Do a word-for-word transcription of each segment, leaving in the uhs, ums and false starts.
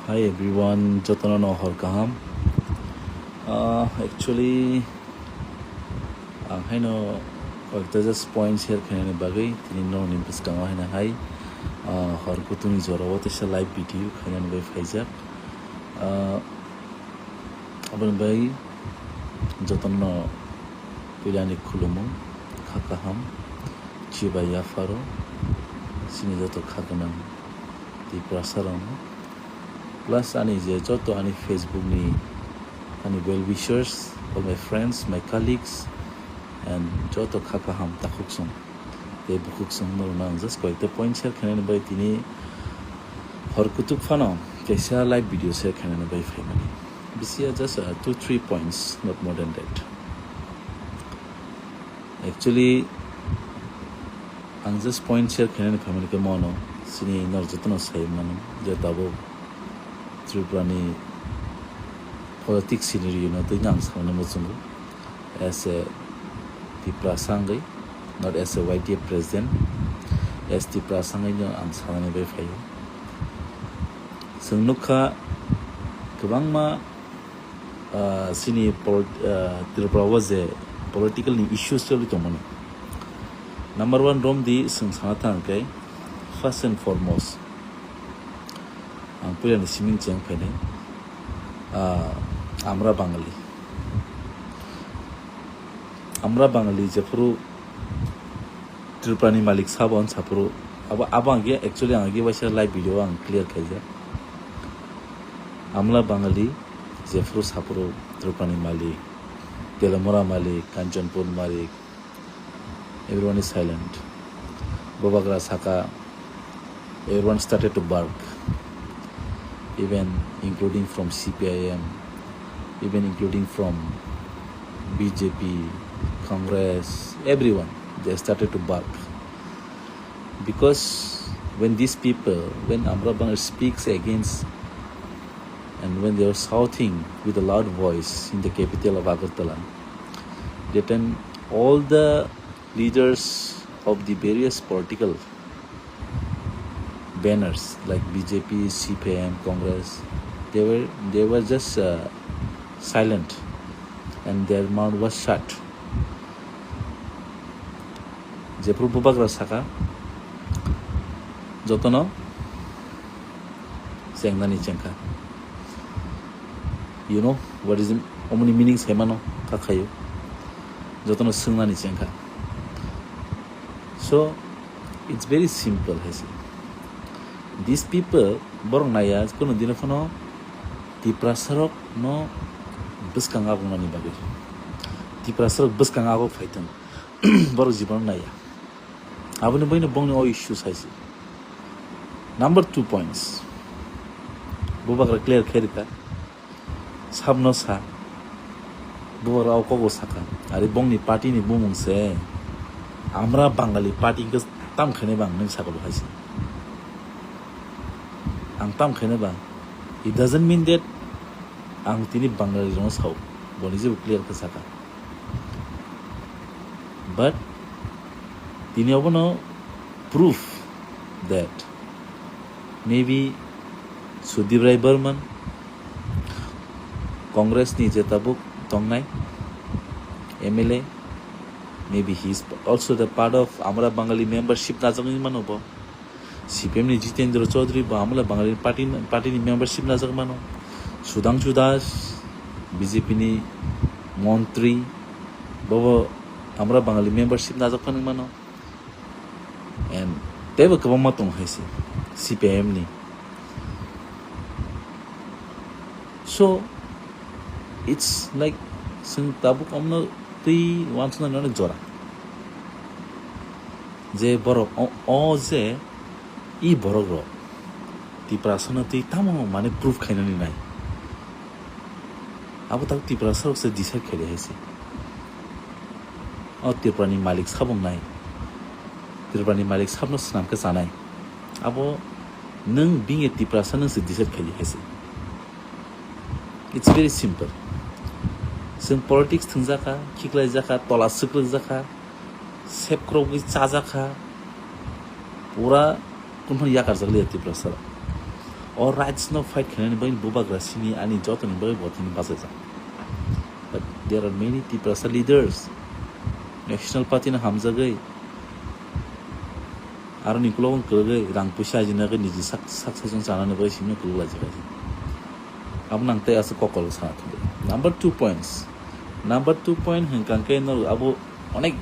Hi everyone, jotono no hor kaham. Ah, actually, ang haino koyekta just point share khainani bagwi tini nokni bwskango haino hai, ah, hor kutung ni jora o teisa live video khainani bai phaijak. Ah, aboni bai jotono puila ni khulumung, kha kaham, chibai yapharo, chini joto kha gwnang Tiprasa rokno. Plus ani je joto ani Facebook ni ani well wishers, all my friends, my colleagues, and joto kha kaham takhuk song tei bukhuk song norokno ang just koyekta point share khainani bai tini hor kutuk phano kaisa live video share khainani bai phaimani. Bisi ya just, uh, two three points, not more than that. Actually, ang just point share khainani phaimani khe mono chini nor jotono sai mano je tabuk Tripura ni politics scenario no twi ang sanani muchungo as a Tiprasa wngwi, not as a Y T F president, as Tiprasa wngwi no ang sanani bai phaio. Chwng nukha kwbangma, ah, chini pol-, ah, Tripura o je political ni issues choli tongmani. Number one romdi chwng sana thang khe first and foremost ang puila ni siming cheng phainai, ah, Amra Bangali. Amra Bangali jephuru Tripura ni malik sabo hwn saphuru abo, abo ang actually ang agi waisa live video ang clear khaijak. Amra Bangali jephuru saphuru Tripura ni malik, Telamura malik, Kanchanpur malik, everyone is silent. Bubagra saka, everyone started to bark, even including from C P I M, even including from B J P, Congress, everyone, they started to bark. Because when these people, when Amra Bangali speaks against and when they were shouting with a loud voice in the capital of Agartala, that time all the leaders of the various political banners like B J P, C P I M, Congress, they were, they were just, uh, silent and their mouth was shut. Jephuru Bubagra saka, jotono chengnani chengkha. You know what is the, omoni meaning saimano kakhayo. Jotono swngnani chengkha. So, it's very simple, hai se. These people, borok naiya, kuno dino phano Tiprasa rok no bwskang abungnani bagwi. Tiprasa rok bwskang abo phaithang. Borok jibon naiya. Aboni bagwino bongni o issue saisi. Number two points. Bubagra clear khe rikha. Sabno sa. Bubagra o kogo saka. Ari bongni party ni bumung se. Amra Bangali party hwnkhe tam khainai bang nung saka bo hai se. Ang tam khainai bang. It doesn't mean that ang tini Bangali rokno sao. Boni jebo clear khe saka. But tini obono proof that maybe Sudip Rai Barman, Congress ni je tabuk tongnai M L A, maybe he is also the part of Amra Bangali membership najagwi mano bo. C P M ni Jitendra Chaudhary bo Amra Bangali party, party ni membership najak mano. Sudhangshu Das, B J P ni montri, bobo Amra Bangali membership najak phano mano. And teibo kwbangma tong hai se C P I M ni. So, it's like, chwng tabuk omno twi uansuknani onek jora. Je borok o, o je i borok rok Tiprasano twi tamo mane proof khainani nai. Abo tabuk Tiprasa rok se decide khaidi hai se. O Tripura ni malik sabo wngnai. Tripura ni malik sabno swnam khe chanai. Abo nwng being a Tiprasa nwng se decide khaidi hai se. It's very simple. Chwng politics thwngjakha, khiklaijakha, tola swkrakjakha, sepkrokgwi chajakha, pura kunphano yakarjak liya Tiprasa rok. O rights no fight khainani bagwi bubagra sini ani jotoni bagwi bo tini bachajak. But there are many Tiprasa leaders, National Party no hamjagwi, aroni ukulok wng kwrwgwi rang puisa ajinagwi niji sak, sak saichung chanani bagwi simi kwrwk laijak. Abo nang tei aswk kokol sana thangwi. Number two points. Number two point hwnkha khe norok abo onek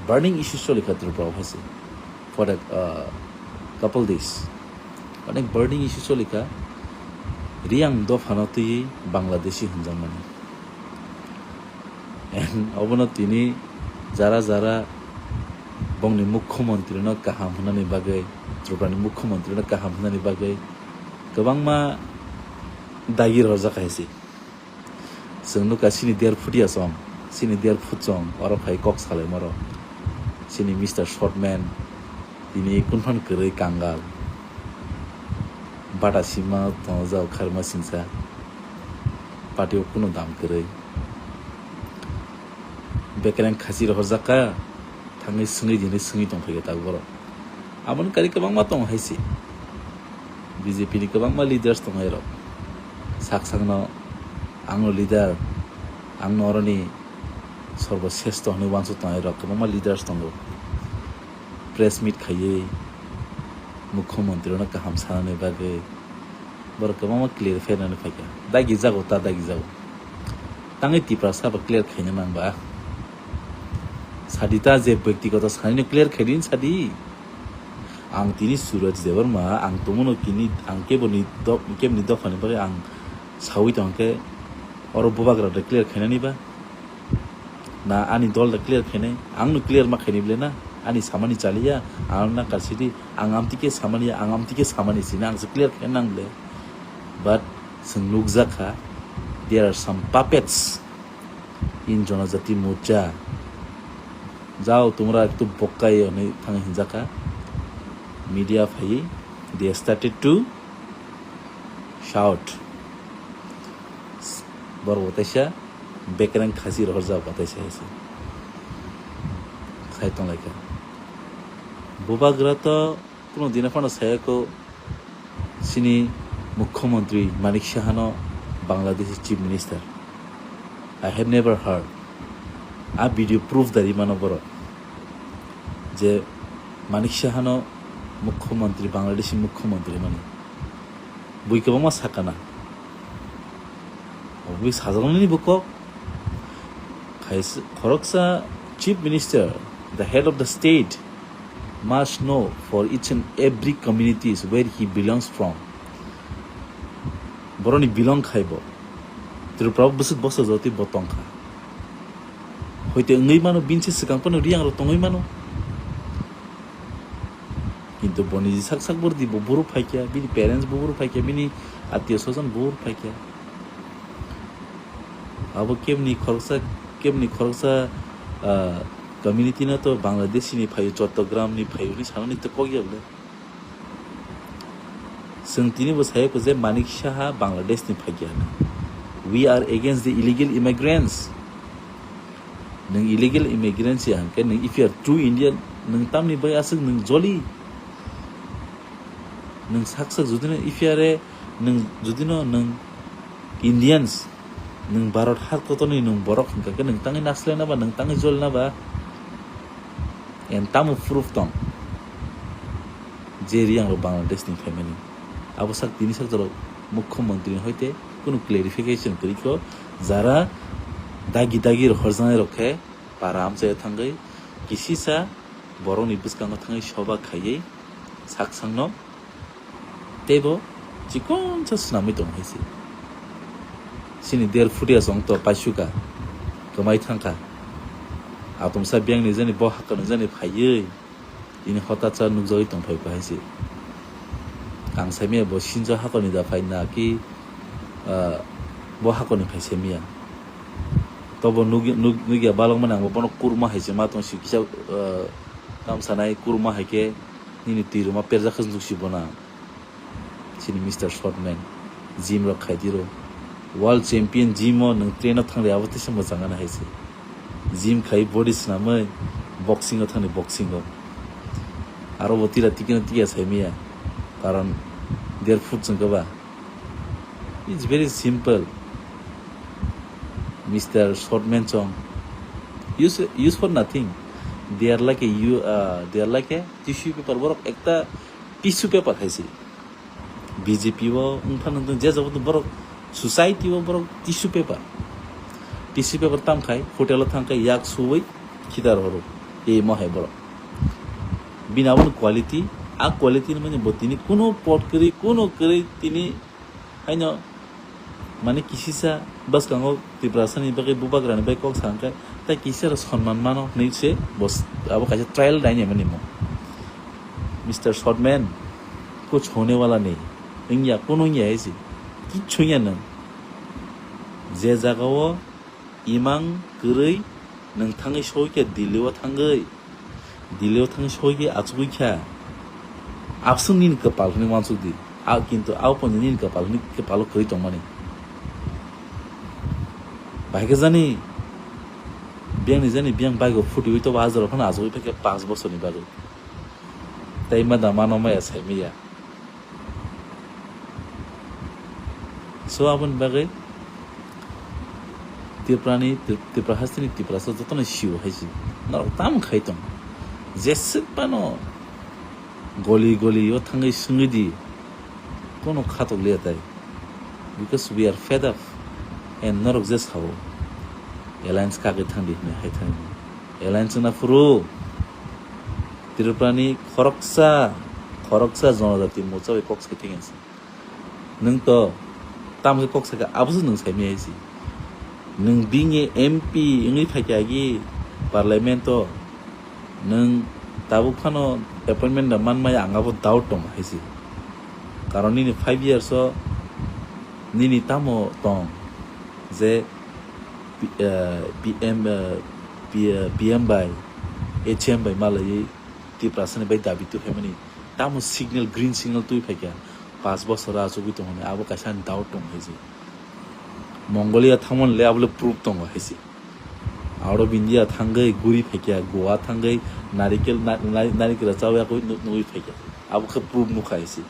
burning issues choli kha Tripura o hai se. For a, uh, couple days. Onek burning issues choli kha. Riang dophano twiwi Bangladeshi hwnjakmani. And obono tini jara jara bongni mukhyamantri no kaham hwnani bagwi, Tripura ni mukhyamantri no kaham hwnani bagwi kwbangma dagi rwjak hai se. Chwng nukha chini der phutiya chong, chini der phut chong, oro phai kok salaimorok. Chini Mister Shortman, tini kunphan kwrwi kangal. Bata sima tongjak kharma singsa. Patio kunu dam kwrwi. Bekereng khasi rohorjak kha, thangwi swngwi dinwi swngwi tongphai khe tabuk borok. Aboni kari kwbangma tongo hai se. B J P ni kwbangma leaders tongo hai rok. Sak sakno, "Angno leader, angno oroni sorbo sresto," hwnwi uansuk tongo hai rok. Kwbangma leaders tongo. Press meet khaiwi mukhyamantri no kaham sanani bagwi borok kwbangma clarify rwnani phaikha. Dagi jago ta dagi jago. Tangwi Tiprasa bo clear khaina nang ba. Sadi ta je byaktigoto sanino clear khaidi sadi. Ang tini Suraj Debbarma, ang tongmano kini, ang keboni do-, keboni dophani bagwi ang sawi tongkhe oro bubagra de clear khainani ba? Na ani dol de clear khainai? Angno clear ma khaini ble na? Ani samani chaliya, ang na karsidi, ang amtike samani, ang amtike samani sina, ang se clear khaina nang ble. But chwng nukjak kha, there are some puppets in Janajati Morcha. Jao tumra ektu bokkai hwnwi thang hinjak kha. Media phaiwi, they started to shout. Borok bo teisa bekereng khasi rohorjak bo teisa hai se. Sai tonglaikha. Bubagra to kuno dina phano sayako chini Mukhyamantri Manik Sahano Bangladeshi Chief Minister. I have never heard. A video proof dari mano borok je Manik Sahano Mukhyamantri, Bangladeshi Mukhyamantri mani. Bui kwbangma sakana. Obwi sajaknani bo kok. Khaisa khoroksa Chief Minister, the head of the state, must know for each and every communities where he belongs from. Boroni belong khai bo. Tripura bwswk bosor jotwi bo tongkha. Hoite wngwi mano, bini se swkang phano Riang rok tongwi mano. Kintu boni sak sak bordi bo buru phaikya, bini parents bo buru phaikya, bini atio sojon bo buru phaikya. Abo kebni khoroksa, kebni khoroksa, ah, community no to Bangladesh ni phaio, Chottogram ni phaio ni sanani to kok ya bole. Chwng tini bo sayako je Manik Saha Bangladesh ni phaikya hwnwi. We are against the illegal immigrants. Nwng illegal immigrants ya hwnkhe nwng if you are true Indian, nwng tamni bai aswk nwng joli. Nwng sak sak judino if you are a, nwng judino nwng Indians, nwng Bharat hat kotorni nwng borok hwnkha khe nwng tangwi naslai na ba, nwng tangwi joli na ba? En tamo proof tong je Riang rok Bangladesh ni phaimani? Abo sak tini sak jorok Mukhyamantri ni hoite kunu clarification kwrwi kho, jara dagi dagi rok horjaknai rok khe para amchai thangwi kisisa borokni bwskango thangwi soba khaiwi sak sakno teibo chikonsa swnamwi tongo hai se. Chini der phutiya chong to paisuka kwmai thangkha. Atomsa biyang ni jani bo hakor ni jani phaiwi tini hotatsa nukjagwi tongphai bo hai se. Ang saimaya bo sinjo hakor ni da phai na ki, ah, bo hakor ni phai saimaya. Tobo nugya, nuk-, nugya balok mani ang bo bono kurma hai se ma tong si kisa, ah, kam sanai kurma hai khe nini twi rwma perjak khe nuk si bona. Chini Mister Shortman, gym rok khai di ro. World champion gym o nwng train o thang ri abo teisa mwchang gana hai se. Gym khai body swnamwi boxing o thang ri boxing o. Aro bo tira tikino tiya sai miya. Karon der foot chwng khe ba. It's very simple, Mister Shortman Chong. Use, use for nothing. They are like a, you, uh, they are like a tissue paper. Borok ekta tissue paper hai se. B J P o wngphano je jabo borok society o borok tissue paper. Tissue paper tam khai hotel o thang khai yak suwi khidar horo. Ei mo hai borok. Bini abono quality, a quality ni mani bo tini kuno pot kwrwi, kuno kwrwi tini haino mani kisisa bwskango Tiprasani bagwi bubagrani bai kok sa hwnkhe tai kisa rok sonman mano hinwi se bo s-, abo kaisa trial daini mani mo. Mister Shortman, kuch hone wala nahi. Wngya, kuno wngya hai se. Kichu wngya nwng. Je jagao imang kwrwi nwng thangwi soi khe Delhi o thangwi. Delhi o thangwi soi khe achugwi kha. Abswng nini kwpal hwnwi uansuk di. A kintu a upon nini kwpal hwnwi kwpalo kwrwi tongmani. Bahai khe jani biyang ni jani biyang bike o phuti ui tobo a jora phano achugwi phaikhe panch bosorni bagwi. Tei ma da mano maya sai maya. So aboni bagwi Tripurani, Tri-, Tripura hasteni Tiprasa jotono sio hai se. Norok tamo khai tong. Jeswk phano goli goli o thangwi swngwi di. Kono khatok liya tai. Because we are fed up. And norok je sao. Alliance kagwi thangdi hinwi hai thangdi. Alliance wngna phuru Tripurani khoroksa, khoroksa jonojati mocha bai kok sai thangya se. Nwng to tamo khe kok sakha, abo se nwng sai maya se. Nwng bini M P wngwi phaikha agi parliament o, nwng tabuk phano appointment da man maya, ang abo doubt tongo hai se. Karon nini five years o nini tamo tong je P-, eh, P M, eh, P-, eh, P M bai, H M bai malaiwi Tiprasani bai dabi twi phaimani. Tamo signal, green signal twi phaikha, panch bosor achugwi tongmani, abo kaisa ani doubt tongo hai se. Mongolia thangmani le abo le proof tongo hai se. Out of India thangwi guri phaikha, Goa thangwi narikel, na-, na-, narikel chawi yakwi nu-, nugwi phaikha. Abo khe proof nukha hai se.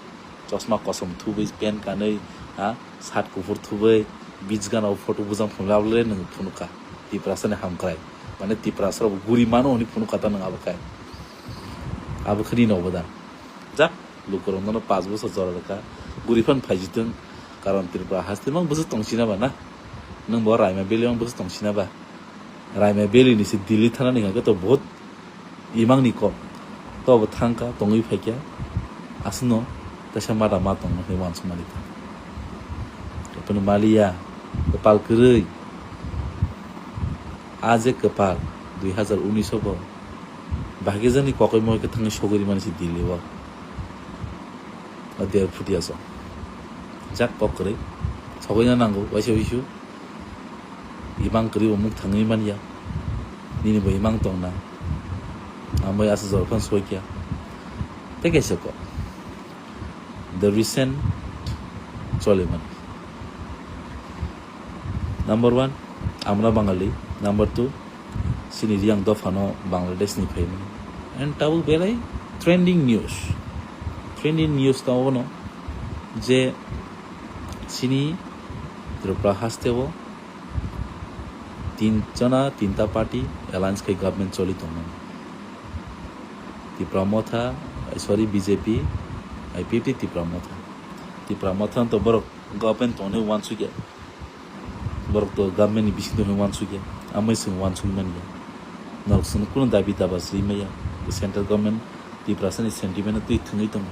Chosma kosom thubwi, pant kanwi, ha, shirt kuphur thubwi, beach gana o photo bujang phunukha, abo le nwng phunukha. Tiprasani hamkrai. Mane Tiprasa rok guri mano hwnwi phunukha ta nwng abo khai. Abo khe nini obodan. Jak, lukurok nono panch bosor jora rwkha. Guri phan phaijitwng. Karon Tripura haste mang bwswk tongchina ba na? Nwng bo Raima Valley mang bwswk tongchina ba? Raima Valley ni se Delhi thana ni hwnkhe to bahut imang ni kok. To bo thangkha, tongwi phaikha. Aswkno kaisa mada ma tongma khe uansukmani ta. Tei maliya, kwpal kwrwi. A je kwpal, dui hazar unis o bo. Bahai khe jani kokoi moi khe thangwi sogwi rimani se Delhi o. O der phuti aso. Jak kok kwrwi. Sogwina nango, waisa wisu. Imang kwrwi bo muk thangwi manya. Nini bo imang tongna. Ambai asa jora phano soi kya. Tei kaisa kok. The recent cholimani. Number one, amra Bangali. Number two, chini Riyang dophano Bangladesh ni phaimani. And tabuk belai trending news. Trending news tamo bono je chini Tripura haste o tin jona, tinta party alliance khai government choli tongmani. Tipra Motha, eh, sorry, B J P, I P F T, Tipra Motha. Tipra Motha to borok government tongni uansukya. Borok to government ni bising tongni uansukya. Amai swng uansuk manya. Norok swng kuno dabi daba swi maya. Central government Tiprasani sentiment twi thwngwi tongo.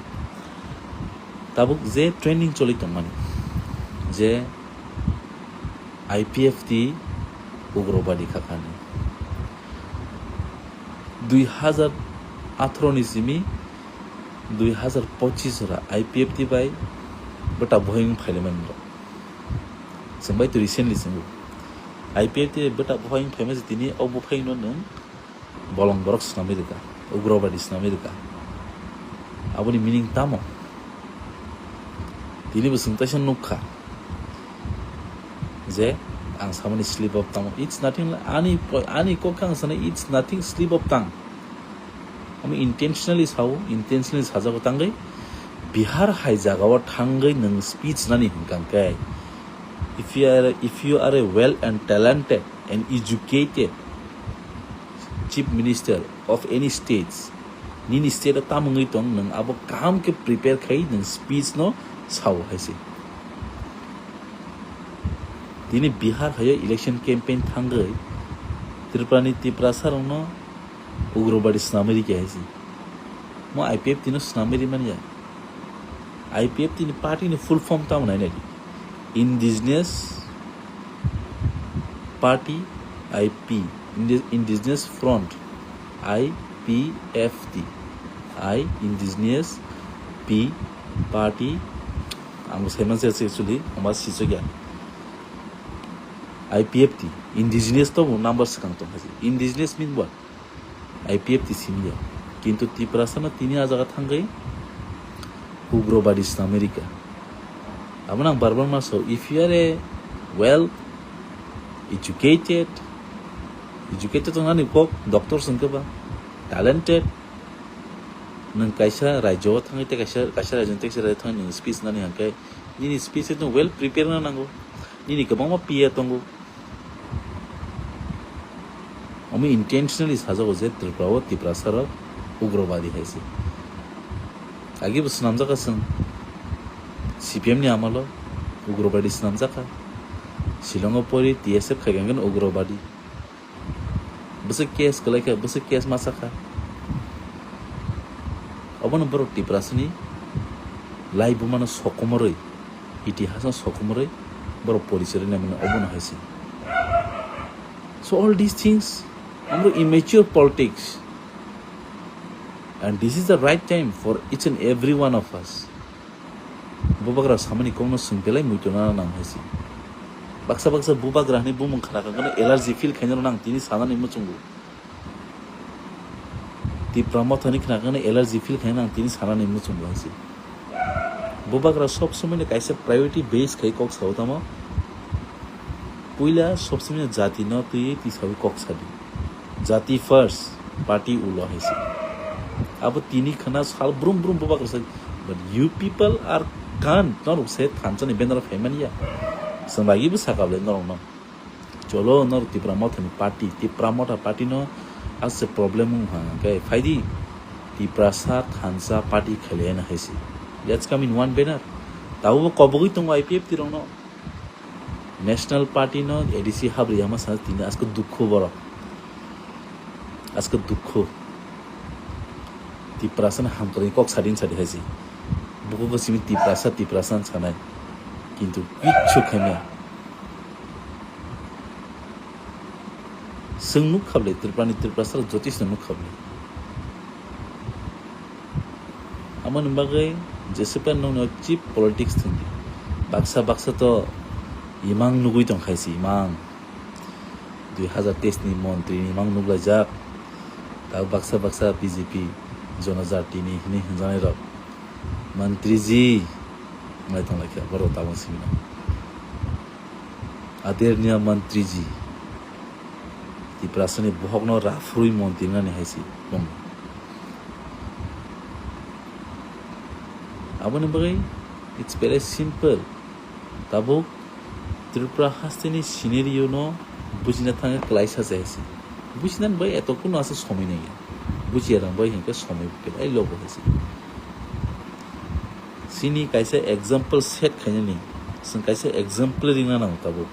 Tabuk je trending choli tongmani, je I P F T ugrobadi khakhani. Dui hazar atharo ni simi dui hazar pochis ra I P F T bai bwta bohai wng phailaimani rok. Chwng bai to recently chwngo. I P F T bai bwta bohai wng phaima se tini o buphai no nwng bolong borok swnamwi rwkha, ugrobadi swnamwi rwkha. Aboni meaning tamo? Tini bo chwng kaisa nukha je ang samani slip of tongue. It's nothing like, ani, ani kok khe ang sanai, it's nothing slip of tongue. Ami intentionally sao, intentionally sajago tangwi Bihar hai jagao thangwi nwng speech nani hwnkha khe If you are, if you are a well and talented and educated chief minister of any states, nini state o tamo wngwi tong, nwng abo kaham khe prepare khai nwng speech no sao hai se. Tini Bihar hayo election campaign thangwi Tripura ni Tiprasa rokno ugrobadi swnamwi rikha hai se. Mo I P F T no swnamwi rimani ya. I P F T ni party ni full form tamo nai nai di. Indigenous Party, I P, Indi-, Indigenous Front, I P F T, I, Indigenous, P, Party, ang bo saiman se actually, ang ba sisok ya. I P F T, Indigenous to bo number swkang tong hai se. Indigenous mean what? I P F T simi ya. Kintu Tiprasa no tini a jaga thangwi ugrobadi swnamwi rikha. Abo nang bar bar ma sao, if you are a well educated, educated wngnani kok doctor se wngkhe ba, talented, nwng kaisa rajyo o thangwi tei kaisa, kaisa rajyo ni tei kaisa rajyo thangwi nwng speech nani hwnkhe, nini speech no well prepare wngna nango, nini kwbangma P A tongo. Omo intentionally sajago je Tripura o Tiprasa rok ugrobadi hai se. Agi bo swnamjakha chwng C P M ni amalo ugrobadi swnamjakha. Shillong o pori T S F khai khe ugrobadi. Bwswk case kwlai kha, bwswk case ma cha kha. Obono borok Tiprasa ni laibuma no sokomorwi, itihas no sokomorwi borok porichoi rwna mano obono hai se. So all these things, amro immature politics. And this is the right time for each and every one of us. Bubagra samani kokno swng belai muitu nana nang hai se. Baksa baksa bubagra hani bumung khna kha kheno allergy feel khaina rw nang tini sanani muchungo. Tipra mothani khna kheno allergy feel khaina nang tini sanani muchungo hai se. Bubagra sob somoi no kaisa priority base khai kok sao tamo. Puila sob somoi no jati no twi twi sawi kok sadi. Jati first, party ulo hai se. Abo tini khna sal brum brum bubagra sai. But you people are can't, norok se thansa ni banner o phaimani ya. Chwng lagi bwsakha ble norok no. Cholo norok Tipra Motha ni party, Tipra Motha party no as a problem wng ha hwnkhe phaidi Tiprasa thansa party khailai na hai se. Let's come in one banner. Tabuk bo kobogwi tongo I P F T rok no. National Party no A D C habri yama sa tini asko dukho borok. Asko dukho. Tiprasa ni hamkrai kok sadin sadi hai se. Bukugo simi Tiprasa, Tiprasa ni sanai. Kintu kichu khaimya. Chwng nuk kha ble, Tripura ni Tiprasa rok jotish no nuk kha ble. Amoni bagwi Jesuphan nwngno cheap politics thwngdi. Baksa baksa to imang nugwi tong khai se, imang. Dui hazar teis ni montri ni imang nuglaijak. Tabuk baksa baksa B J P Jonojati ni hinwi hwnjaknai rok. Mantriji wngwi tong lai kha, borok tabuk simi no. Aderniya Mantriji, Tiprasani bohokno raphurwi montri wngnani hai se bung. Aboni bagwi it's very simple. Tabuk Tripura hasteni scenario no bujina thangwi klaisa se hai se. Bujinani bai eto kuno ase somoi nangya. Bujiya rang bai hinkhe somoi belai lobo hai se. Chini kaisa example set khainani, chwng kaisa example rina nango tabuk.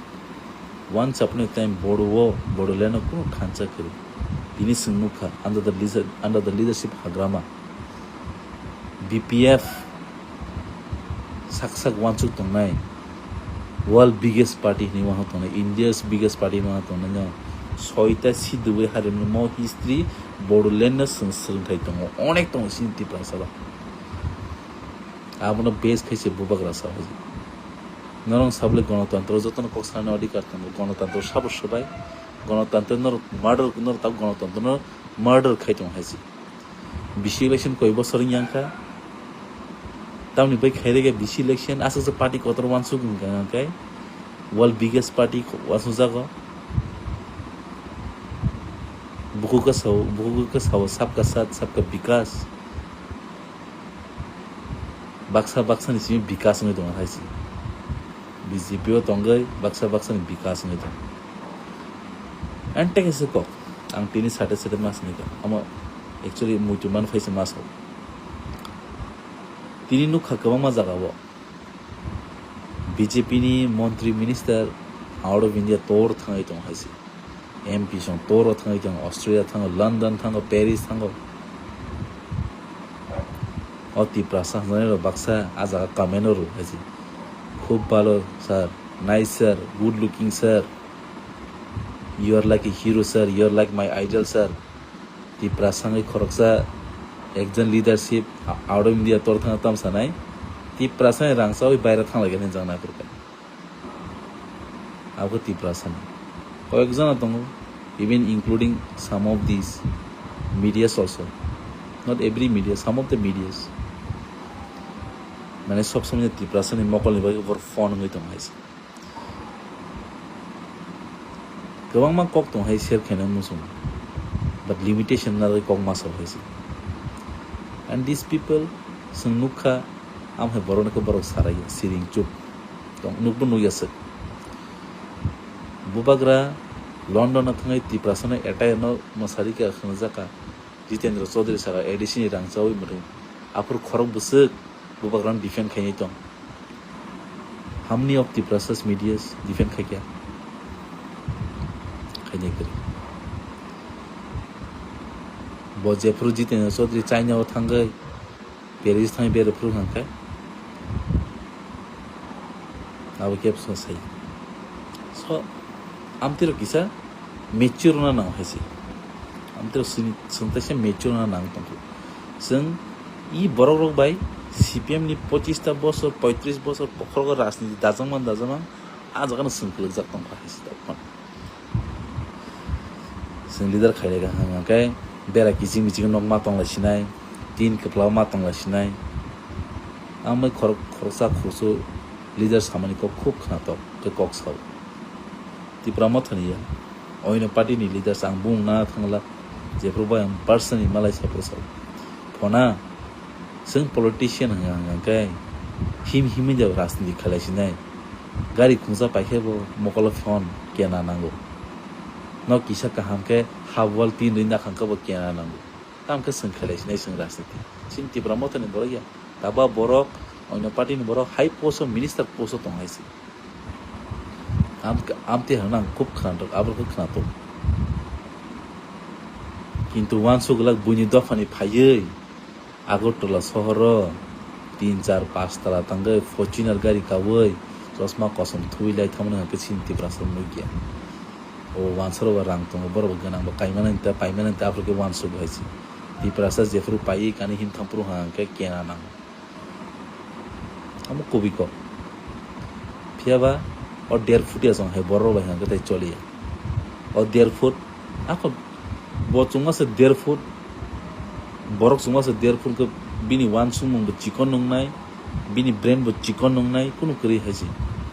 Once upon a time Bodo o, Bodoland o kunu thansa kwrwi. Tini chwng nukha under the leader-, under the leadership Hagrama, B P F sak sak uansuk tongnai, world biggest party hinwi uansuk tongnai, India's biggest party hinwi uansuk tongnai no, soita si dubui harimno mo history Bodoland no chwng swrwngthai tongo, onek tongo chini Tiprasa o. Abono base khai se bubagra sa hai. Norok sabole gonotantro jotono kok sanani adhikar tongo. Gonotantro sabo swbai. Gonotantro norok murder, norok tabuk gonotantro no murder khai tongo hai se. Bisi election koi bosor wng yang kha. Tamoni bai khai rega bisi election aswk se party kotor uansuk wng kha hwnkhe world biggest party uansuk jago. Bukhuk ka sao, bukhuk ka sao sabka sath, sabka bikas. Baksa baksa ni simi bikas wngwi tongo hai se. B J P o tongwi baksa baksa ni bikas wngwi tong. And tei kaisa kok, ang tini sate sate mas wngwi tong. Amo actually muitu man phaisa mas o. Tini nukha kwbangma jaga o B J P ni montri minister out of India tor thangwi tong hai se. M P song toro thangwi thango, Australia thango, London thango, Paris thango. O Tiprasa hwnjani rok baksa a jaga comment o rw hai se. Khub bhalo sir, nice sir, good looking sir. You are like a hero sir, you are like my idol sir. Tiprasa wngwi khoroksa ekjon leadership out of India tor thangna tam sanai. Tiprasa ni rang chawi baira thanglaikha hinwi jang naphurkha. Abo Tiprasa ni koyekjona tongo, even including some of these medias also. Not every media, some of the medias. Mane sob somoi Tiprasa ni mokol ni bagwi bor phone wngwi tong hai se. Kwbangma kok tong hai share khaina muchung, but limitation na kok ma sao hai se. And these people, chwng nukha, am hai borok no khe borok sarai siring chup tong, nukbo nukya se. Bubagra London no thangwi Tiprasa no attire no mwsari kha khwngjak kha. Jitendra Chaudhary saka A D C ni rang chawi mwthung. Aphuru khorok bwswk bubagrano defend khainai tong. How many of Tiprasas medias defend khaikha? Khainai kwrwi. Bo jephuru Jitendra Chaudhary China o thangwi Paris thangwi bere phuru hwnkhe. Abo khe bwswk sai. So, amtwi rok kisa mature wngna nango hai se. Amtwi rok sini, chwng teisa mature wngna nang tongkhu. Chwng i borok rok bai C P M ni pochista bosor, poitris bosor bokhorogo rajniti dajak man, dajak man, a jaga no chwng kwlwkjak tongkha hai se tongkha. Chwng leader khailai kha hwnkhe bera kiching biching nok ma tonglai sinai, tin kwpla ma tonglai sinai. Ang bai khorok-, khoroksa khoroksa leader samani kok khub khwnatok khe kok sao. Tipra Motha ni ya, oino party ni leaders ang bung na thangla, jephru bai ang personally malai sa phuru sao. Phona, chwng politician hwnka hwnka khe him himwi da rajniti khailai sinai. Gari khungsa paikhe bo mokolo phone kena nango. Nok kisa kaham khe half wall tin rwi nakhang khe bo kena nango. Tamo khe chwng khailai sinai chwng rajniti. Chini Tipra Motha ni borok ya. Taba borok, oino party ni borok high post o minister post o tong hai se. Am-, amtwi hwnna ang khub khwnatok, abo khe khwnatok. Kintu uansuk glak buini dophani phaiwi Agartala sohoro tin char pash tala tangwi Fortuner gari kaui chosma kosom thuwi lai thangmani hwnkhe chini Tiprasa nukya. O wansaro bo rang tongo, borok bo gwnang bo kaimani ta, paimani ta, aphuru khe uansuk hai se. Tiprasa jephuru paiwi kani him thangphuru hwnkhe kena nango. Amo kubui kok. Phiya ba o der foot ya chwng hai borok bai hwnkhe tei choliya. O der foot, ako bo chwngma se der foot, borok chwngma se der foot khe bini uansukmung bo chikon nungnai, bini brain bo chikon nungnai, kunu kwrwi hai se,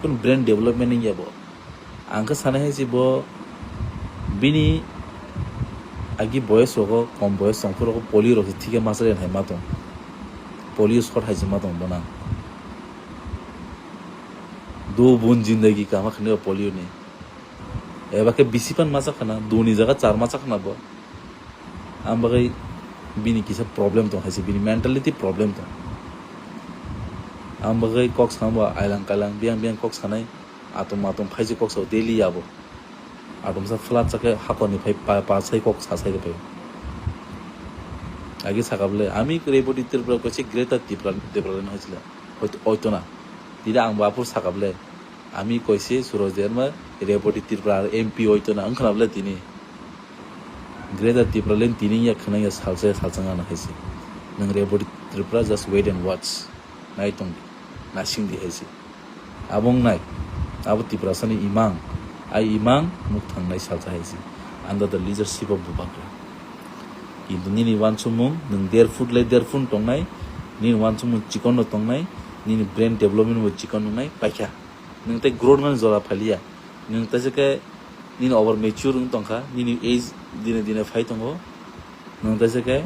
kunu brain development wngya bo. Ang khe sanai hai se bo bini agi boyes rogo, kom boyes tongphuru rogo polio rok se thikhe masa rwya hai ma tong. Polio shot hai se ma tong bo nang. Do bun jindagi kama khani polio ni. Eba khe bisi pan masa khana, do ni jaga char masa khana bo. Ang bagwi bini kisa problem tong hai se, bini mentality problem tong. Ang bagwi kok sama bo ailang kailang, biyang biyang kok sanai. Atom atom phaisi kok sao daily abo. Atom sa flat sa khe hakorni phai pa, pa sai kok sa sai khe phai. Agi saka bole, ami Reboti Tripura koise Greater Tripura, Tipraland hoisila. Hoito, hoito na. Tida ang bo aphuru saka bole. Ami koise Suraj Debbarma Reboti Tripura M P hoito na. Wngkhana bole tini. Greater Tipraland tini ya khwnang ya salsa ya salsa ngana haise. Nang Reboti Tripura just wait and watch. Nai tong di, nasing di hai se. Abo wngnai, abo Tiprasani imang, ai imang nuk thangnai salsa hai se, under the leadership of Bubagra. Kintu nini uansukmung, nwng der foot lai der foot tongnai, nini uansukmung chikon no tongnai, nini brain development bo chikon wngnai, paikha. Nwng tei growth mani jora phaliya. Nwng teisa khe nini over mature wng tongkha, nini age dine dine phai tongo. Nwng teisa khe,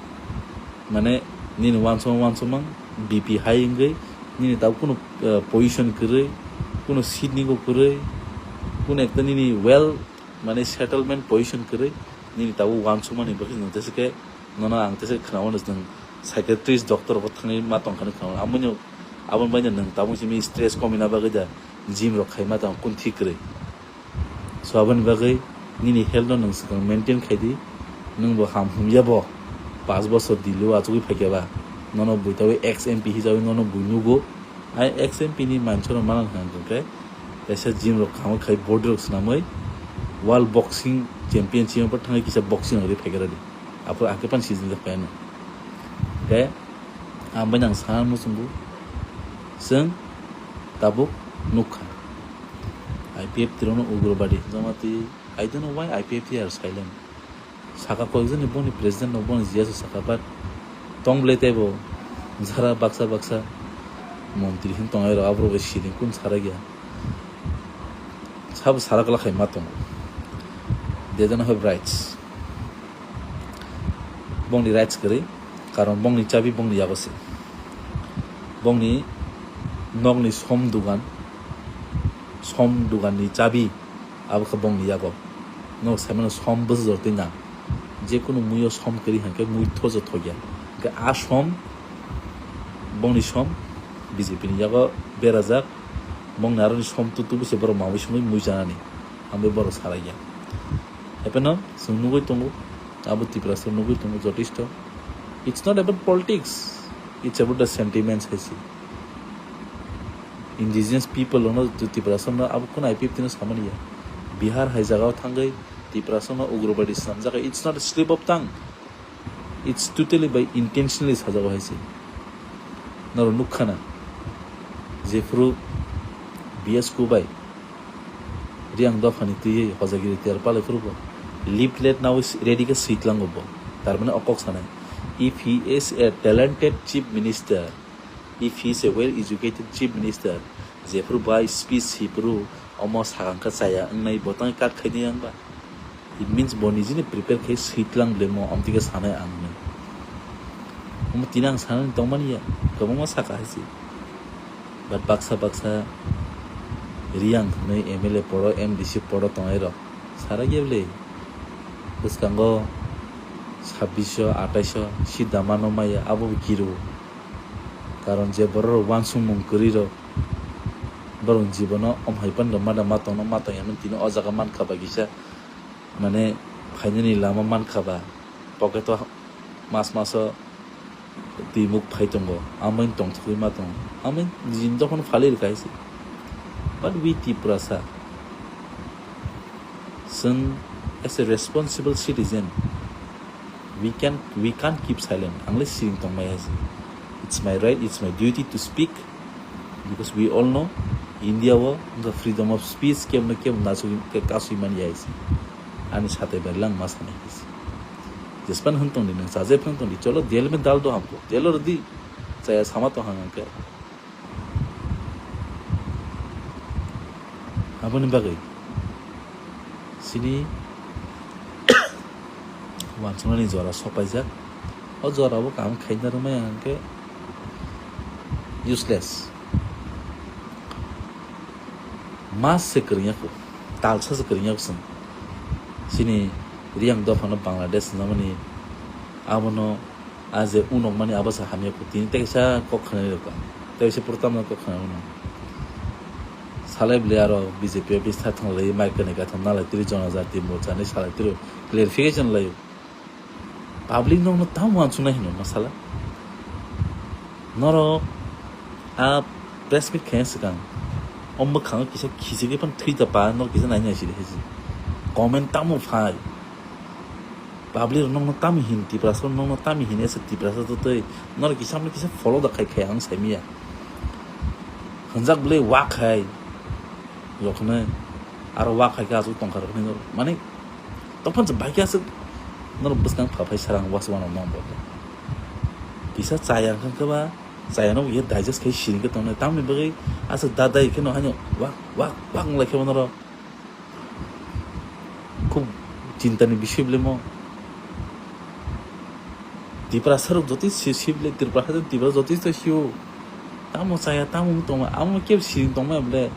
mane, nini uansukmung uansukmung B P high wngwi, nini tabuk kunu, eh, position kwrwi, Kuno seat ni bo kwrwi, kuno ekta nini well, mane, settlement position kwrwi, nini tabuk uansukmani bagwi nwng tesa khe, nono ang tesa khe khwnao, nwng psychiatrist doctor rok thangwi ma tongkha khwnao. Aboni, aboni bai nwng tabuk simi stress komina bagwi da gym rok khaima tong kun thik kwrwi. So aboni bagwi nini health no nwng swkang maintain khai di, nwng bo ham humya bo, paanch bosor dilo achugwi phaikha ba, nono bui tabwi ex M P hisawi nono bui nugo. Ai ex M P ni mansa rok manang hwnkhe kaisa gym rok kamo khai body rok swnamwi world boxing championship o thangwi kisa boxing rok phaikha di. Aphuru akhe pan season jak phaiano. Khe ang bai nang sana muchungo, chwng tabuk nukha I P F T rokno ugrobadi jama twi. I don't know why I P F T are silent. Saka koikjani boni president no boni G S o saka, but tong bwle teibo jara baksa baksa montri hin tongnai rok aborok bai siring kun sarakya. Sabo sarak la khai ma tongo. They don't have rights. Bongni rights kwrwi, karon bongni chabi bongni yago se. Bongni nokni som dugan, som duganni chabi abo khe bongni yago. Nok saimano som bwsajor twi nang. Jekunu muio som kwrwi hwnkhe mui thojo thokya. Hwnkhe a som, bongni som B J P ni yago berajak. Bongni aroni som tu tubu se borok mawi songwi mui chanani. Hambai borok salai ya. Hapheno chwng nugwi tongo, abo Tiprasa nugwi tongo jotesto. It's not about politics, it's about the sentiments hai se. Indigenous people ono Tiprasa no abo kun I P F T no samani ya. Bihar hai jagao thangwi Tiprasa no ugrobadi swnamjak, it's not a slip of tongue. It's totally by intentionally sajago hai se. Norok nukha na, jephuru B S Kubai Riang dophani twiwi hojagiri tiyar palai phuru bo leaflet nawi ready khe swi tlango bo. Tar mane o kok sanai, if he is a talented chief minister, if he is a well educated chief minister, jephuru bai speech swi phuru omo sakang khe chaya wngnai bo tang kat khainai yang ba. It means bo nijini prepare khe swi tlang bwlemo, amtwi khe sanai ang hinwi. Omo tini ang sanani tongmani ya, kwbangma saka hai se. But baksa baksa Riang hwnwi M L A poro, M D C poro tongnai rok sarak ya bwle. Bwskango sabbish sho, atais sho seat da mano maya, abo bo kiru. Karon je borok rok uansukmung kwrwi rok, borok jibono om hai phano ma da ma tongno ma tong ya, tini o jaga mankha ba kisa. Mane phainani lama mankha ba, pocket o mas maso twi muk phai tongo, amoni tongthokgwi ma tongo, amoni nijini dophano phalwi rwkha hai se. But we Tiprasa, chwng as a responsible citizen, we can, we can't keep silent. Ang le siring tongmai hai se. It's my right, it's my duty to speak. Because we all know, India o wngkha freedom of speech, kebo no kebo nasugwi, kasugwi manya hai se. Ani satai bai lang ma sanai hai se. Jespan hwn tong di, nang chaje phang tong di, cholo, diyal mein dal do hamko, diyal rw di, chaya sama tong hang khe. Aboni bagwi chini uansuknani jora sopaijak. O jorao kaham khaina rwmai hwnkhe useless. Mas se kwrwngya kho, talsa se kwrwngya kho chwng. Chini Riang dophano Bangladesh hwnjamani abono a je unokmani abo se hamya kho. Tini tei kaisa kok khwnai rwkha, tei kaisa pura tamno kok khwnai mano. Salai bwlai aro B J P office tha thang lai, mic kwnwi kaitham nalai tiri, Jonojati Morcha ni salai tiri, clarification lai. Public nokno tamo uansuknai hino masala. Norok a press meet khaina swkang o mwkhango kisa khichigwi phano thwi ta pa, norok kisa naina sidi hai se. Comment tamo phai. Public rok nokno tamo hin, Tiprasa rok nokno tamo hin, ese Tiprasa to tei norok kisa mano kisa follow da khai khai ang saimanya. Hwnjak bwlai wak hai. Jokhonai aro wak hai khe aswk tongkha rok hinwi norok. Mane, tokphang se bai khe aswk norok bwskang pha phai sarang was wanw nang bo. Kisa chaya wngkha khe ba, chaya no ye digest khai siring khe tongnai. Tamni bagwi aswk da dai khe no haino wak, wak, wak wng lai khe bo norok. Khub chinta ni bisoi bwlai mo. Tiprasa rok joto si, si bwlai, Tiprasa, Tiprasa joto to sio. Tamo chaya, tamo wng tongma, amo kebo siring tongma bwlai.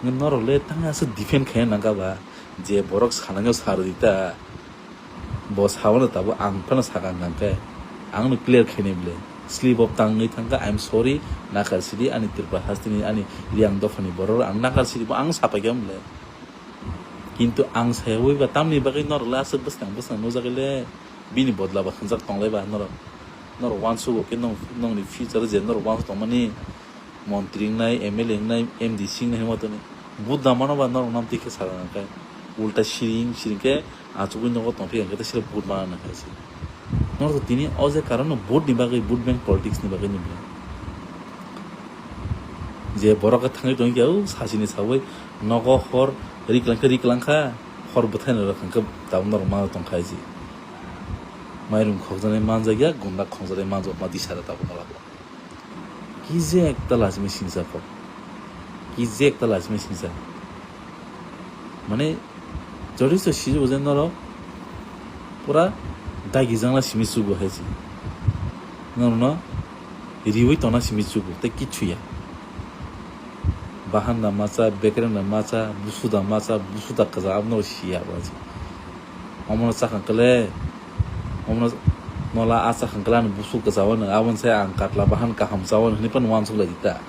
Norok le tang aswk defend khaina nangkha ba, je borok sanai no sa rwdi ta, bo sao no tabuk ang phano sakha hwnkha khe, ang no clear khainai bwle, slip of tongue wngwi thangkha, I am sorry, nakhar sidi ani Tripura hasteni ani Reang dophani borok ang nakhar sidi bo ang sapai kha bwle. Kintu ang sayawi ba tamni bagwi norok le aswk bwskang bwskang nujagwi le bini bodla ba hwnjak tonglai ba norok, norok uansugo khe nong-, nongni future je norok uansuk tongmani. Montri wngnai, M L A wngnai, M D C wngnai hwnwi tongni. Vote da mano ba norok nam twi khe sa rwna khe. Ulta siring siring khe achugwi nogo tongphi hwnkhe tei sira vote mana nang khe se. Norok to tini o je karon no vote ni bagwi, vote bank politics ni bagwi ni bwle. Je borok khe thangwi tongwi khe, o sasini sawi nogo hor riklang khe riklang kha, hor bwthai no rwkha khe tabuk norok ma tong kha se. Mairum khokjaknai manjak ya, gunda khokjaknai manjak ma disa da tabuk norok. Ki je ekta lachimwi singjak kok. Ki je ekta lachimwi singjak. Mane, jotosto sijugo je norok pura dagi jangla simi chugo hai se. Norokno riwi tongna simi chugo, tei kichu ya. Bahan da macha, bekereng da macha, busu da macha, busu da kaja, abo norok siya abo hai se. Omono chakha kle, omono nola a chakha kle ani busu kwchao no, aboni sai ang katla bahan kaham chao no hinwi phano uansuk lai di ta.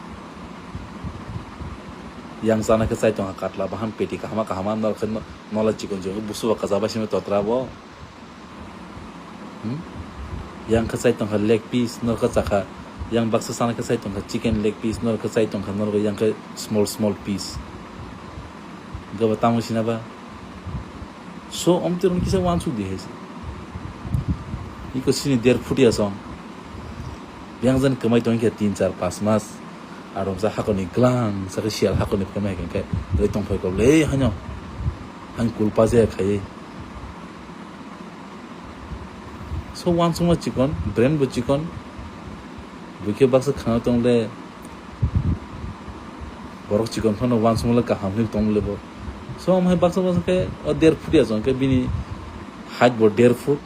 Yang chana khe chai tongkha katla bahan peti kahama kahama, norok khe no-, nola chikon chikon khe busu ba kwchao bai simi totra bo. Hmm? Yang khe chai tongkha leg piece, norok khe chakha, yang baksa chana khe chai tongkha chicken leg piece, norok khe chai tongkha, norok yang khe small small piece. Gabo tamo sina ba? So, omtwi rok kisa uansuk di hai se. Iko sini der phutia song. Yang jan kwmai tong khe tin, char, pas mas. Aromsa hakoni glang, sakhe sial hakoni phaima hai khe, tei tong phai kok le, hanyo. Han kulpa je khai. So, uansukma chikon, brain bo chikon. Buikhe baksa khana tong le. Borok chikon phano uansukma le kaham hinwi tong le bo. So, omo hai baksa baksa khe o der phutia jong khe bini height bo der foot,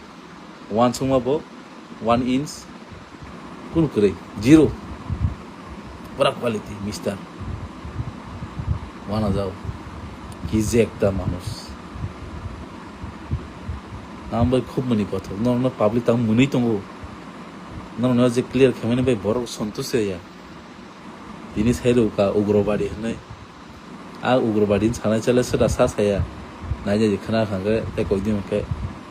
uansukma bo one inch, kunu kwrwi, zero. Pura quality, mister. Wana jao. Ki je ekta manush. Ang bai khub mani kothok. Norokno public tamo mwnwi tongo. Norokno je clear khaimani bai borok santush ya. Tini sai rwkha Ugrobadi hwnwi. A Ugrobadi ni sanai chale swda sa saya. Naina di khna kha hwnkhe tei koi din hwnkhe.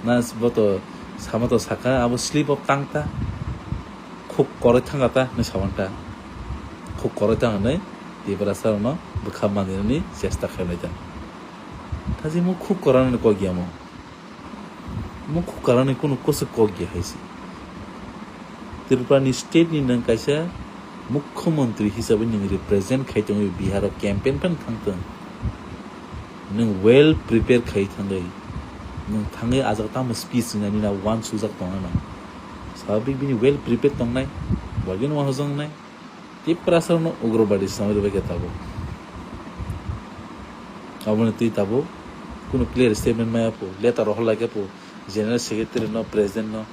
Na bo to sama to saka abo slip of tongue ta. Khuk koroi thanga ta hwnwi sawan ta. Khuk koroi thang hwnwi Tiprasa rokno bwkha mandirani chesta khainai ta. Kaji mo khuk korana ni kok ya mo. Mukhu karani kunu kwswk kok ya hai se. Tripura ni state ni nwng kaisa mukhyamantri hisabe nwng represent khai tongwi Bihar o campaign phano thang tong. Nwng well prepare khai thangwi, nwng thangwi ajak tamo speech wngnani na uansukjak tongna na. Swabik bini well prepare tongnai, bagwino uansukjaknai. Tiprasa no Ugrobadi samari bai khe tabuk. Aboni twi tabuk kunu clear statement maya po, letter rohor lai khe po, General Secretary no, President no,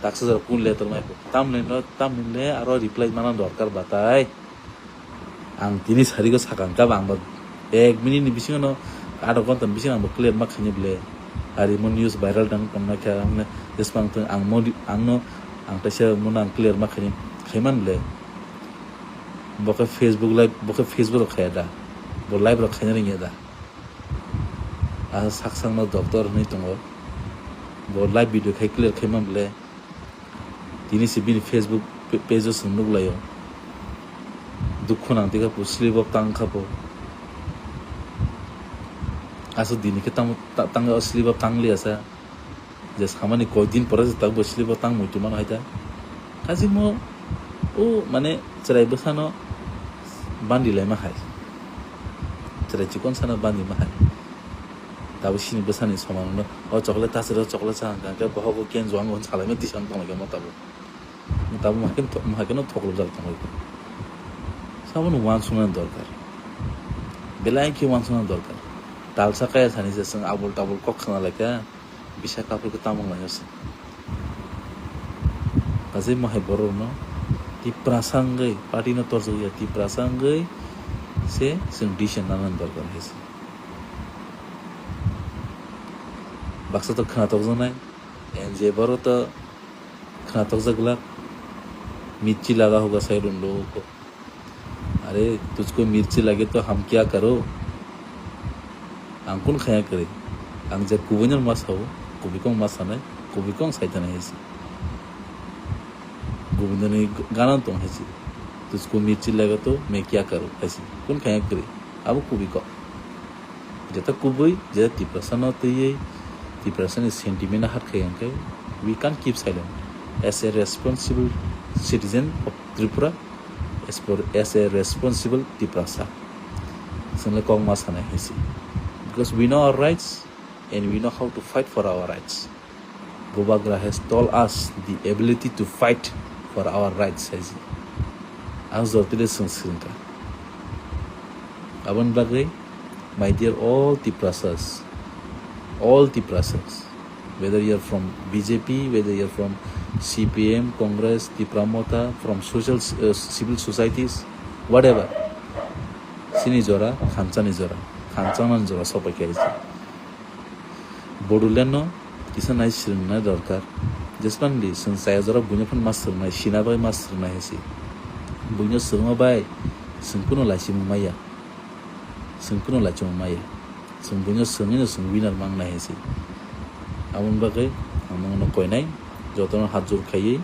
taksa jora kunu letter maya po. Tamni no, tamni le aro reply mana dorkar batai. Ang tini sari ko sakang kha, ang ba ek minute ni bisingo no, adha ghonta ni bisingo ang bo clear ma khaini bole. Ari mo news viral tang tong na khe ang ne, jeswk ang thung ang mo, ang no, ang kaisa mo no ang clear ma khaini, khaiman bole. Bo khe Facebook live, bo khe Facebook rok khaya da, bo live rok khaina ringya da. A sak sak no doctor hinwi tongo, bo live video khai clear khaima bole. Tini se bini Facebook pa-, page o chwng nuk lai o. Dukhu nang twi kha po, slip of tongue kha po. Aswk dini khe tamo ta-, tang o slip of tongue liya sa. Je samani koi din pore se tabuk bo slip o tang muitu mano hai ta. Kaisa mo o mane chwrai bwsano bandi laima hai. Chwrai chikon sano bandi ma hai. Tabuk sini bwsani somano o chocolate ta chwrai o chocolate cha hwnkha hwnkhe bohogo kenjo ang hwn salaima tisa wng tonglaikha mo tabuk. Tabuk ma khe, ma khe no thoklop jak tonglaikha. Saboni uansuknani dorkar. Belai khe uansuknani dorkar. Talsa kaya sani se chwng abul tabul kok khna laikha. Bisa kapur khe tamung laio se. Kaje mohai borok no Tiprasa wngwi party no torjak ya, Tiprasa wngwi se chwng decision nana dorkar hai se. Baksa to khwnatok jaknai, N J boro to khwnatok jak glak, mirchi laga hoga sai rung logo ko. Are tujhko mirchi lage to hum kya karo? Ang kun khaya kwrwi? Ang je kubui no ma sao, kubui kong ma sanai, kubui kong sai tanai hai se. Gobindoni gana tong hai se. Tujhko mirchi lage to main kya karo hai se. Kun khaya kwrwi? Abo kubui kok. Jeta kubui, jeta Tiprasa no twiwi, Tiprasa ni sentiment no hurt khai hwnkhe, we can't keep silent. As a responsible citizen of Tripura, as, for, as a responsible Tiprasa, chwngno kok ma sanai hai se. Because we know our rights and we know how to fight for our rights. Bubagra has told us the ability to fight for our rights, hai se. Ang jotile chwng swrwngkha. Aboni bagwi, my dear all Tiprasas, all Tiprasas, whether you are from B J P, whether you are from C P M, Congress, Tipra Motha, from social, uh, civil societies, whatever, chini jora, khamchani jora, khamchanani jora sopai kha hai se. Bodoland no kisa nai swrwngna dorkar. Jesmandi chwng chaya jora buino phano ma swrwngnai, sina bai ma swrwngnai hai se. Buino swrwngma bai chwng kuno laichimung maya. Chwng kuno laichimung maya. Chwng buino swrwngwi no chwng winner mangnai hai se. Aboni bagwi ang nokno koinai, jotono hat jor khaiwi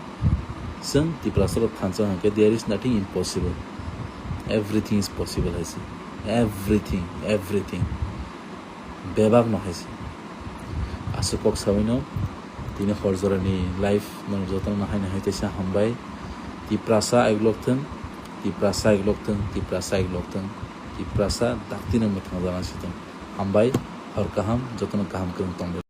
chwng Tiprasa rok thansa hwnkhe there is nothing impossible. Everything is possible hai se. Everything, everything. Bebak no hai se. Aswk kok sawi no tini hor jora ni live no jotono nahai nahai teisa hambai. Tiprasa aiglok thung, Tiprasa aiglok thung, Tiprasa aiglok thung, Tiprasa dakti no mwthang jana si thung. Hambai, hor kaham, jotono kaham kwrwng tong.